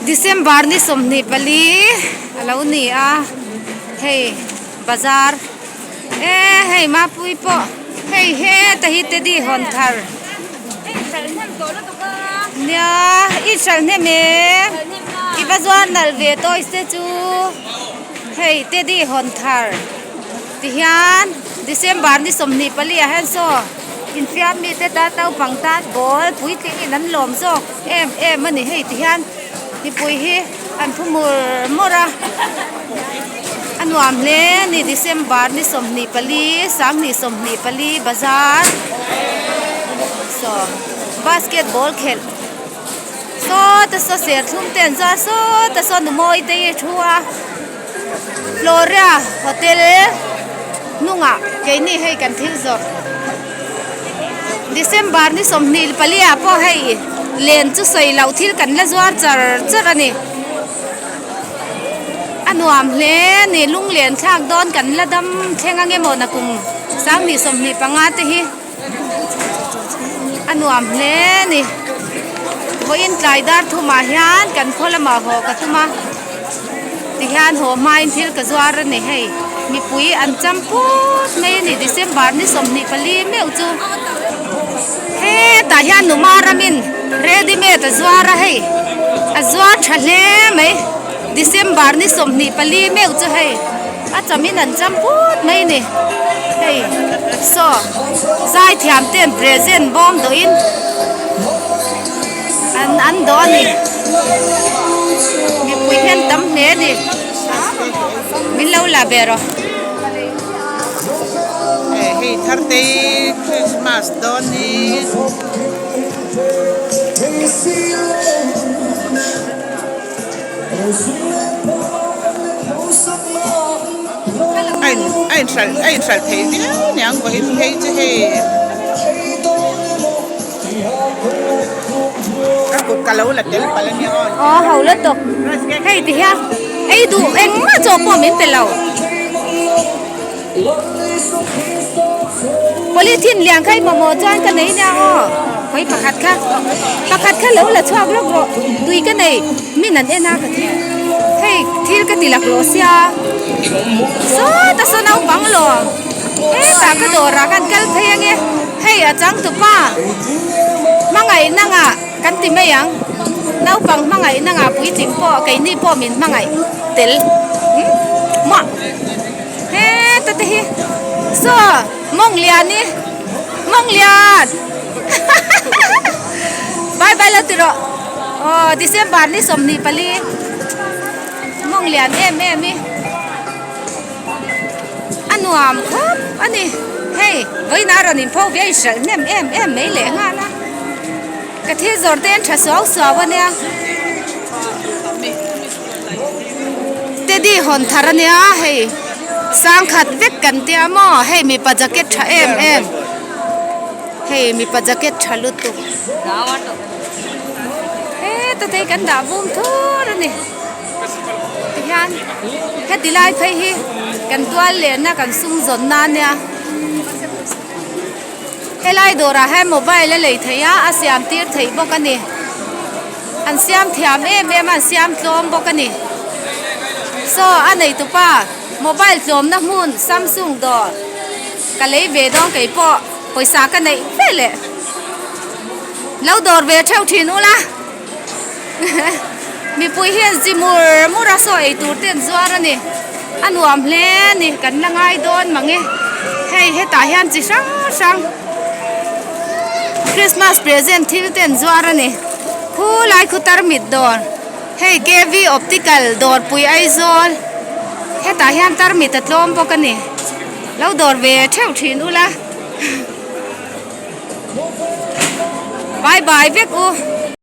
December ni 24 a lo ni a hei bazar e hei mapui pawh hei heta hi teddy hawn thar nia i hralh hnem e i va zuar nalh ve toys te chu hei teddy hawn thar tihian December ni 24 ah hian saw infiam mite tan naupang tan ball puitling in an lawm zawk em em a ni hei tihian mipui hi an phu mur mur a a nuam hle a ni December ni 24 2024 bazar sawm basketball khelh sawta saw serthlum te an zuar sawta saw nu mawi te hi a thu a Floria hotel hnungah keini hei kan thil zawrh December ni 24 ah pawh hei len chu sawi loh thil kan la zuar char char a ni a nuam hle a ni lunglen thlak dawn kan la dam thleng ang emaw nakum 2025 te hi a nuam hle a ni vawiin tlai dar thumah hian kan khaw lamah haw ka tum a tihian haw hmain thil ka zuar a ni hei mipui an cham put mai a ni December ni 24 meuh chu hetah hian numa ramin ready made a zuar a hei a zuar tha hle mai December ni 24 meuh chu hei. A chamin an cham put mai a ni. Hei saw zaithiam ten present bawm dawhin an an dawh a ni. Mipui hian tam hle a ni. Min lo la ve rawh. Hei Tharte Christmas dawn ni. A inhralh a inhralh thei viau aniang vawiin phei chu hei ka kut ka lo la tel palh ania aw. Aw ho la tawp hei ti hian ei duh engmah chaw pawh min pe lo polythene lian kha i mamawh chuan ka nei nia aw hawi pakhat kha pakhat kha lo la chhuak lawk rawh tui ka nei min an en a ka ti hei thil ka ti laklawh sia sawta saw naupang lo hetah ka dawrah khan kal phei ange hei a changtupa hmangaih nangah kan ti mai ang naupang hmangaih nangah puitling pawh keini pawh min hmangaih tel umm Heta te hi saw mawng lian i mawng lian bye bye lo ti rawh aw December ni 24 mawng lian em em i a nuam khawp a ni hei vawiin a rawn inpho ve a inhralh hnem em em mai leh nghal a ka thil zawrh te an tha suau suau a nia. Teddy hawn thar a nia hei sangkhat vek kan tia maw hei mipa jacket tha em em hei mipa jacket tha lutuk heta te hi kan dah vum thur a ni tihian heti lai phei hi kan tual lehna kan sum zawnna a nia helai dawrah hian mobile a lei theih a a siam tir theih bawk a ni. An siam thiam em em a, an siam tlawm bawk a ni. Saw a neitupa mobile tlawmna hmun Samsung dawr ka lei ve dawn kei pawh pawisa ka neih ve leh. Lo dawr ve theuh thin ula mipui hian zi mur mur a saw ei tur te an zuar a ni. A nuam hle a ni kan la ngai dawn mang e. Hei hetah hian chi hrang hrang Christmas present thil te an zuar a ni. Khu lai khu tarmit dawr hei KV optical dawrpui Aizawl hetah hian tarmit a tlawm bawk a ni. Lo dawr ve theuh thin ula bye bye vek u.